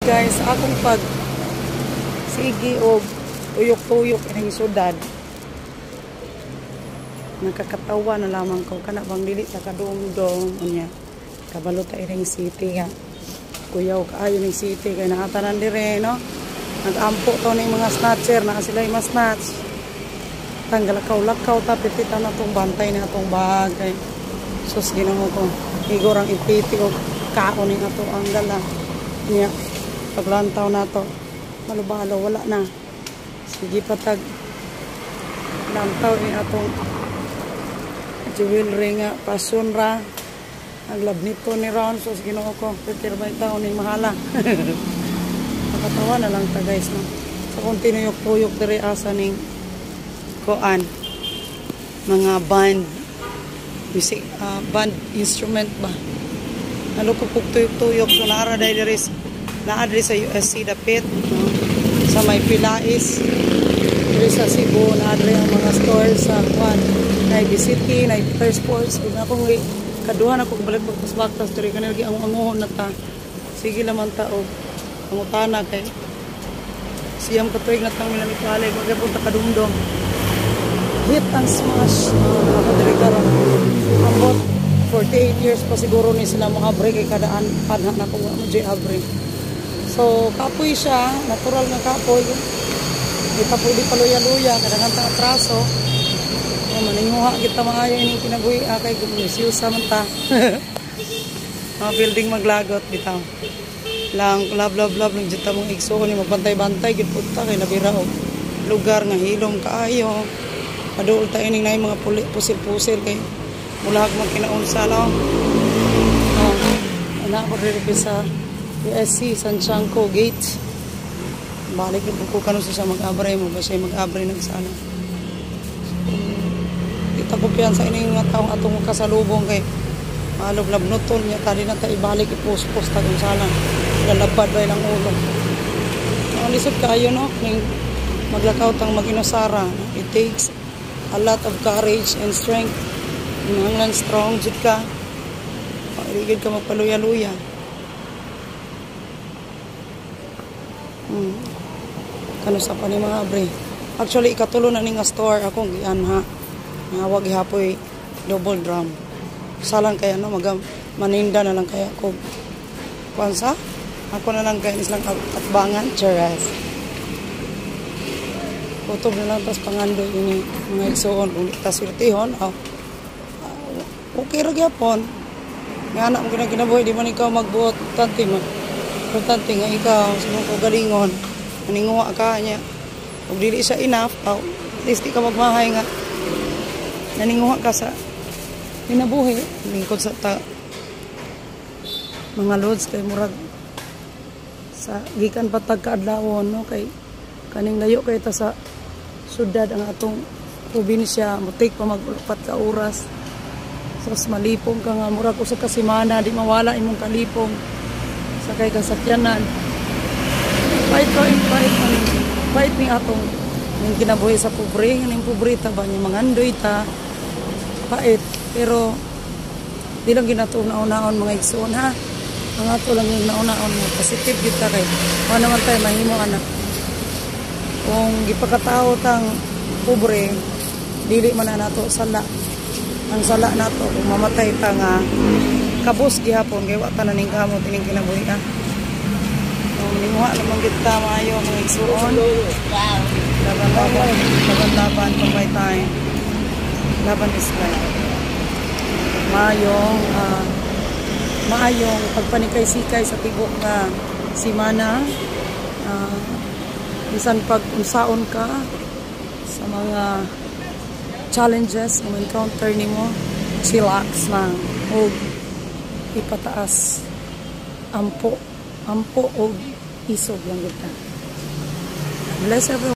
Guys, akong pag sige og tuyok-tuyok ining syudad. Nakakatawa na lamang ko kana bang dili ta kadumdom unya. Kabalo ta ining city nga. Kuyaw kaayo ning city kay nakatanan dire, no. Nagampo to ning mga snatcher na sila yung snatch. Tanggal lakaw-lakaw ta pipita na tong bantay na atong bag kay sus, Ginoo ko. Igorang ipiti og kaon ning ato ang dala. Niya paglantaw nato malubalo, wala na. Sige patag lantaw ni atong jewelry nga pasyon ra naglab nito ni Ron. Sus, Ginoo ko, pipirbay taon ning mahala. Nakatawa na lang ta, guys, no. Sa kung tinuyok-tuyok diri asa ning kuan, mga band music, band instrument ba. Nalukop kog tuyok-tuyok. So naara dahil diri, naa diri sa USC dapit, no? Sa may Pilais diri sa Cebu, naa diri ang mga store sa kuan, na City, na Peter Sports. Ug akong kaduha na ko balik baktas-baktas diri kanil gi ang anguhon na ta. Sige laman ta og pangutana kay siyam ka tuig na tang minamikali wag gyapon ta kadumdom. Hit and Smash, ako diri karon. Ambot 48 years pa siguro ni sila mo abre kay kadaan panha na ko mo jay abre. So kapoy siya, natural nga kapoy. Di pa pwede paluya-luya kadaghan ta atraso. O, maninguha kita maayo ining kinabuhi kay gumisyosa man ta. Mga building maglagot bitaw lang, love, love, love lang jud ta mong igsuon ni magbantay-bantay gid pud ta kay nabira og lugar nga hilom kaayo. Paduol ta ining nay mga pusil-pusil kay mulahag man kinaunsa, no. Oh, ana ko diri sa USC Sanciangko Gate. Balik ko kano sa mag-abre mo ba siya mag-abre ng sala. Di ta kumpiyansa ining mga taong atong kasalubong kay malob labnuton niya tali na ta ibalik ipuspos ta kung sala. Lalabad ba ilang ulo. Ang lisod kayo, no, ning maglakaw tang mag-inusara. It takes a lot of courage and strength. Kinahanglan strong jud ka. Paligid ka magpaluya-luya. Kano sa pa ni mga abre. Actually, ikatulo na ni nga store akong gian ha. Nga wag gihapoy double drum. Salang kaya no mag maninda na lang kaya ko. Kuan sa? Ako na lang kaya islang atbangan, charas. Kutob na lang tas pangandoy ini mga igsuon kung ta sweltihon, oh, okay ra gyapon. Nga anak mo kinabuhi, di man ikaw magbuot tanti mo. Importante nga ikaw sa imong kaugalingon, maninguha ka niya. Kung dili siya enough, oh, at least di ka magmahay nga naninguha ka sa kinabuhi. Lingkod sa ta mga lods kay murag sa gikan pa tag kaadlawon, no, kay kaning layo kay ta sa syudad. Ang atong probinsya mo take pa mag 4 ka oras. Sos, malipong ka nga murag usa ka semana di mawala imong kalipong sa kay kasakyanan. Pait ko, pait man, pait ni atong ning kinabuhi sa pobre, ning pobre ta ba niya mangandoy ta pait, pero di lang ginato naon mga igsuon ha. Ang ato lang yung nauna-on mo positive gid ta kay wala naman tayo mahimo anak kung gipakatao tang pobre. Dili man na nato sala. Ang sala nato kung mamatay ta nga kabos gihapon kay wa ta na ning kamot ining kinabuhi ha. So, maninguha naman kita maayo mga igsuon. Laban, laban, laban, laban, pabay tayo. Laban is life. Maayong pagpanikay-sikay sa tibok nga simana. Bisan pag unsaon ka sa mga challenges nga encounter nimo, chillax lang og ipataas, ampo, ampo og isog lang kita. Bless everyone.